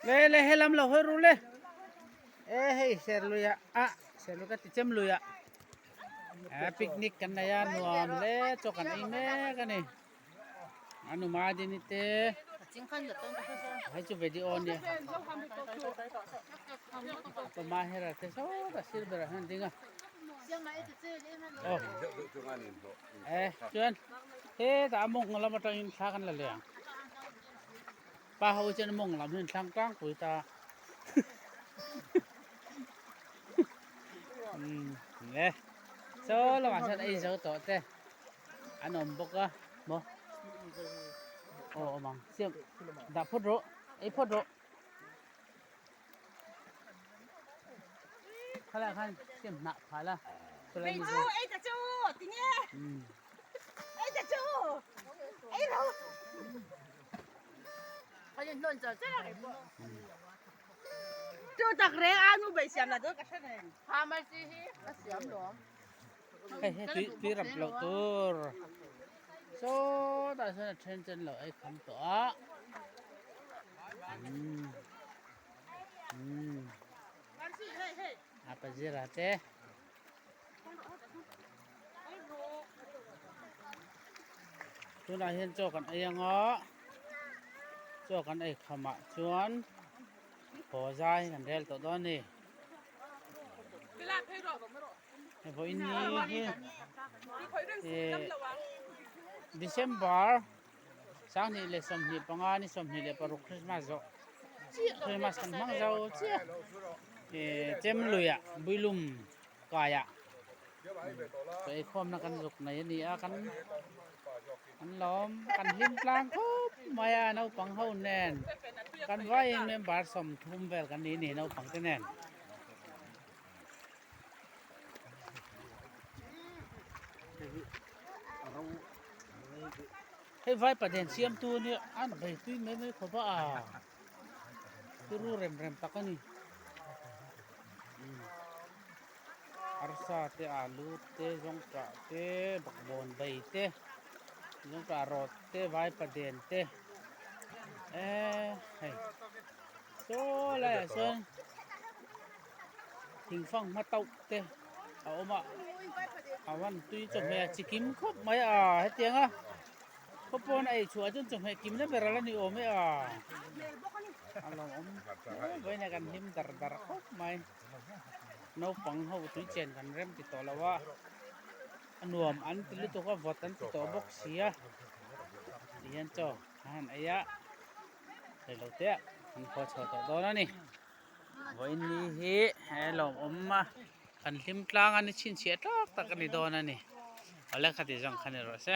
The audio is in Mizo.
Le le helam lo hawi ru le e hei serlui ah ah serlui ka ti chem lui ah eh picnic kan nei a nuam le chaw kan ei mek a ni a nu Madini te hei chu video ania pa Mahera te sawtah sir berah hian a ding a aw eh chuan hetah a mawng lam atangin thla kan la leh ang. Pa ho chuan mawng lam hi an thlang tlangpui ta umm le chaw lamah chuan ei zo tawh te an awm bawk a maw aw awm ang siam dah phawt rawh ei phawt rawh khalai khan siam hnah phah la chulai ni chu ei ta chu tinge ei ta chu ei lo chu tak reng a nu bei siam la chu ka hre reng ha mai si hi ka siam lawm hei hei tui tui rap loh tur sawtah sawn a then chen lo ei kham tawh a umm umm a pazira te. Tunah hian chaw kan ei ang a, chaw kan ei khamah chuan haw zai kan rel tawh dawn a ni. Hei vawiin ni hi eh December 2025 ni 26 Christmas zawh chiah Christmas kan hmang zo chiah eh chem luiah builum kaiah chaw eikhawmna kan zuk nei a ni a kan kan lawm kan hlim tlang khawp mai a naupang ho nen kan vaiin member 30 vel kan ni a ni naupang te nen. Hei vai paden siamtu a nia an bei tui mai mai khawp a turu rem rem tak a ni arsa te alu te zawngtah te bakbawn bei te zawngtah rawt te vai paden te eee hei saw laiah sawn. Thingfang hma tauh te a awm a a van tui chawhmeh a chi kim khawp mai a hetiang a khaw pawn a ei chhuah chuan chawhmeh kim na ber a la ni awm e a a lo awm vawiin ah kan hlim dar dar khawp mai naupang ho tui chen kan rem ti tawh lo a a nuam an ti lutuk a vawt an ti tawh bawk si a tihian chaw a han ei a reilote ah an haw chho tawh dawn a ni. Vawiin ni hi he lawmawm a kan hlim tlang a ni chhinchhiah tlak tak a ni dawn a ni awle khati zawng kha ni rawh se.